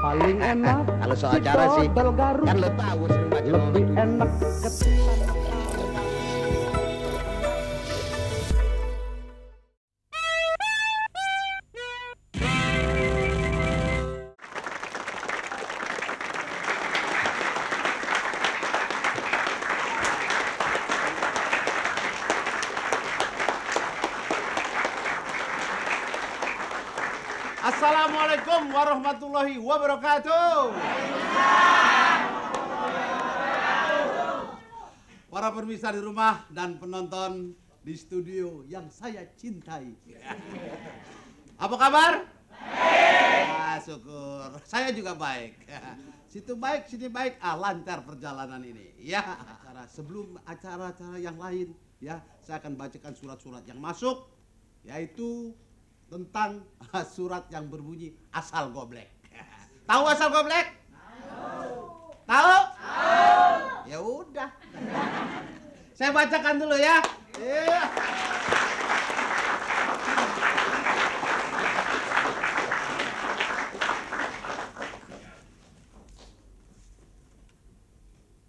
paling enak. Kalau soal cara sih, kan lo tahu sering baca lebih enak ketimbang. Assalamualaikum warahmatullahi wabarakatuh. Para pemirsa di rumah dan penonton di studio yang saya cintai. Apa kabar? Baik. Ah, syukur. Saya juga baik. Situ baik, sini baik. Lancar perjalanan ini. Ya, sebelum acara-acara yang lain, ya, saya akan bacakan surat-surat yang masuk, yaitu tentang surat yang berbunyi asal goblek. Tahu asal goblek? Tahu. Tahu? Tahu. Ya udah. Saya bacakan dulu ya.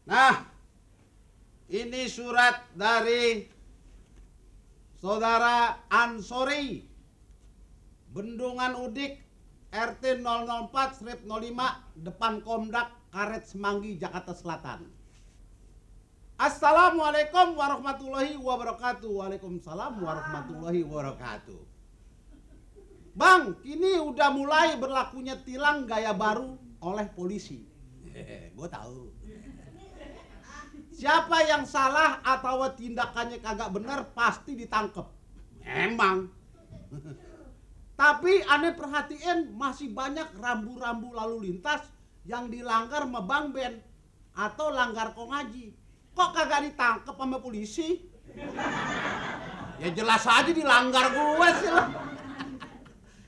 Nah, ini surat dari Saudara Ansori, Bendungan Udik, RT 004/05, depan Komdak, Karet Semanggi, Jakarta Selatan. Assalamualaikum warahmatullahi wabarakatuh. Waalaikumsalam warahmatullahi wabarakatuh. Bang, kini udah mulai berlakunya tilang gaya baru oleh polisi. Gue tahu. Siapa yang salah atau tindakannya kagak benar pasti ditangkep. Memang. Tapi aneh perhatiin masih banyak rambu-rambu lalu lintas yang dilanggar sama Bang Ben atau langgar Kongaji. Kok kagak ditangkep sama polisi? Ya jelas aja dilanggar gue sih lo.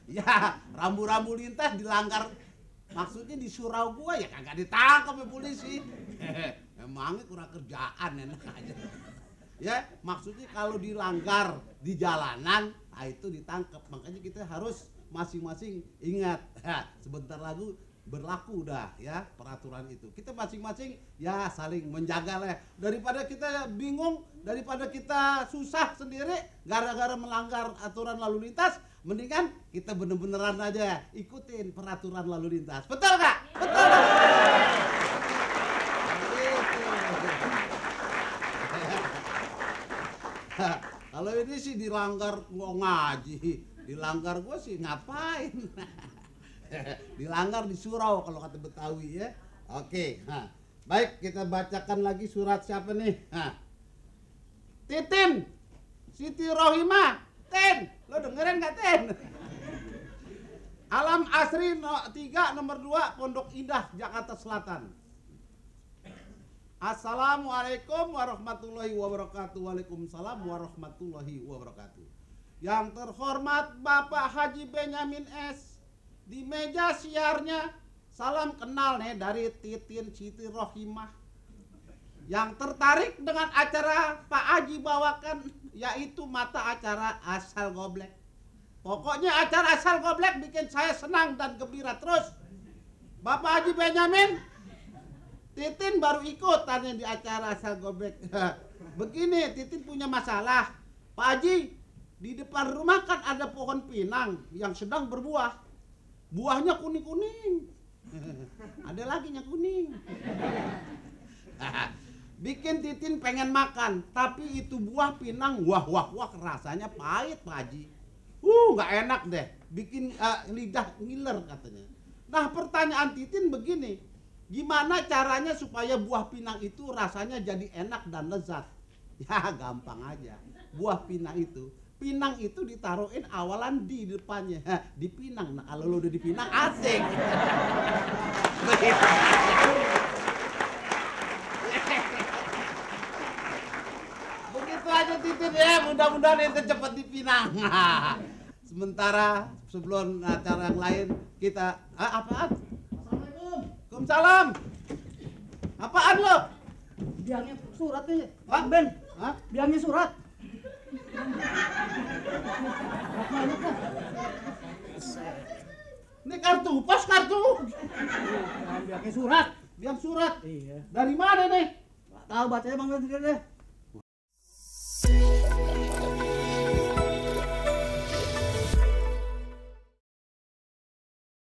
Ya rambu-rambu lintas dilanggar, maksudnya di surau gue, ya kagak ditangkep sama polisi. Emangnya kurang kerjaan, enak aja. Ya maksudnya kalau dilanggar di jalanan, nah itu ditangkap. Makanya kita harus masing-masing ingat, sebentar lagi berlaku udah ya peraturan itu. Kita masing-masing ya saling menjaga lah. Daripada kita bingung, daripada kita susah sendiri gara-gara melanggar aturan lalu lintas, mendingan kita bener-beneran aja ikutin peraturan lalu lintas. Betul nggak? Betul nggak? Kalau ini sih dilanggar gua ngaji, dilanggar gua sih ngapain? Dilanggar di surau kalau kata Betawi ya. Oke, baik kita bacakan lagi surat siapa nih? Titin, Siti Rohimah, Tin, lo dengerin nggak Tin? Alam Asri 3 nomor 2 Pondok Indah Jakarta Selatan. Assalamualaikum warahmatullahi wabarakatuh. Waalaikumsalam warahmatullahi wabarakatuh. Yang terhormat Bapak Haji Benyamin S. Di meja siarnya salam kenal nih dari Titin Siti Rohimah. Yang tertarik dengan acara Pak Haji bawakan yaitu mata acara Asal Goblek. Pokoknya acara Asal Goblek bikin saya senang dan gembira terus. Bapak Haji Benyamin, Titin baru ikutan di acara Asal Goblek. Begini, Titin punya masalah. Pak Haji, di depan rumah kan ada pohon pinang yang sedang berbuah. Buahnya kuning-kuning. Ada lagi yang kuning. Bikin Titin pengen makan, tapi itu buah pinang wah rasanya pahit Pak Haji. Nggak enak deh. Bikin lidah ngiler katanya. Nah, pertanyaan Titin begini. Gimana caranya supaya buah pinang itu rasanya jadi enak dan lezat? Ya gampang aja. Buah pinang itu ditaruhin awalan di depannya, dipinang. Nah kalau lo udah dipinang asik. Begitu aja Titin ya, mudah-mudahan itu cepat dipinang. Sementara sebelum acara yang lain kita apaan? Waalaikumsalam. Apaan lo? Bilangnya surat nih, Bang Ben. Hah? Bilangnya surat. Ini kartu pos kartu. Biangnya surat. Biang surat. Iya. Dari mana nih? Nggak tahu bacanya Bang Ben sendiri deh.